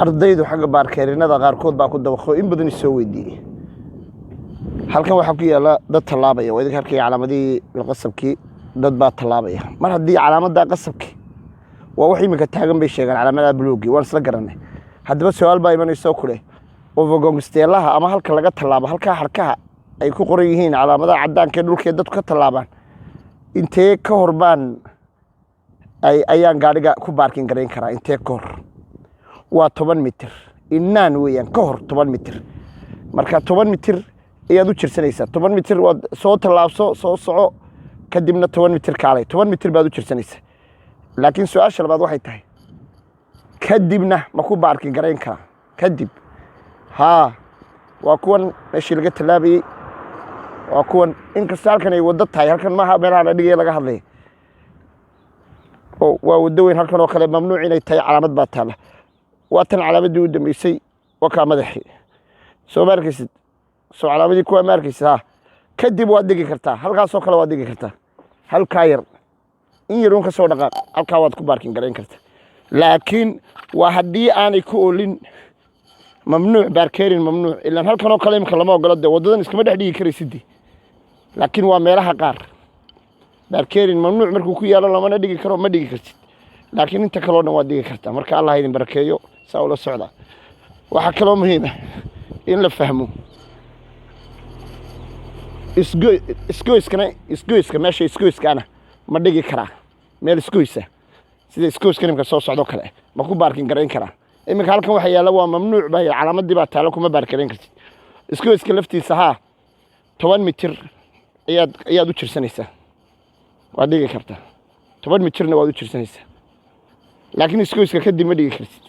Ardaydu xagga parkerinada qaarkood baa ku dabaqo, in badan isoo weydiiyey. Halkan waxaa ku yaala dad tallaabaya. Waa idinka arkaya calaamadihii bilqasabkii, dad baa tallaabaya. Mar haddii calaamadaa qasabki waa wax iminka taagan bay sheegaan, calaamadaha buluugii waan isla garanay. Haddaba su-aal baa imanayso kule: övergångsställena ama halka laga tallaabo, halkaa xarkaha ay ku qoran yihiin, calaamadaha caddaanka ee dhulkee dadku ka tallaabaan, intee ka hor baan ayaan gaadhiga ku parking garayn karaa? Intee ka hor? Waa 10 mitir inaan weeyaan, ka hor 10 mitir. Marka 10 mitir ayaad u jirsanaysaa. 10 mitir waad soo tallaabso, soo soco, kadibna 10 mitir kaalay, 10 mitir baad u jirsanaysaa. Laakiin su-aasha labaad waxay tahay: kadibna ma ku parking garayn karaa? Kadib haa, waa kuwan meeshii laga tallaabayey, waa kuwan. Inkasta halkan ay waddo tahay, halkan maaha meelaha la dhigaya laga hadlaya oo waa waddo weyn. Halkan oo kale mamnuuc inay tahay calaamad baa taalla. Waa tan calaamadii u dambeysay, waa kaa madaxii. Soo ma arkaysid? Soo calaamadii kuwaa ma arkaysid? Ha, kadib waad dhigi kartaa. Halkaasoo kale waad dhigi kartaa. Halkaa yar in yaruun ka soo dhaqaaq, halkaa waad ku parking garayn kartaa. Laakiin waa haddii aanay ku oolin mamnuuc, parkering mamnuuc. Ilaan halkan oo kale imika lama ogolo dee, waddadan iskama dhex dhigi karaysidii. Laakiin waa meelaha qaar parkering mamnuuc markuu ku yaalo, lamana dhigi karo, ma dhigi kartid. Laakiin inta kaleo dhan waad dhigi kartaa. Marka Allah idin barakeeyo, saa ula socda. Waxaa kaloo muhiima in la fahmo isgoyskana, isgoyska, meesha isgoyskaana ma dhigi karaa? Meel isgoysa sida isgoyska imika soo socdo kale ma ku parking garayn karaa? Iminka halkan waxa yaalla waa mamnuuc ba, calaamadii baa taalo, kuma park garayn kartid. Isgoyska laftiisa haa, 10 mitir ayaad u jirsanaysaa, waad dhigi kartaa. 10 mitirna waad u jirsanaysaa, laakiin isgoyska kadib ma dhigi kartid.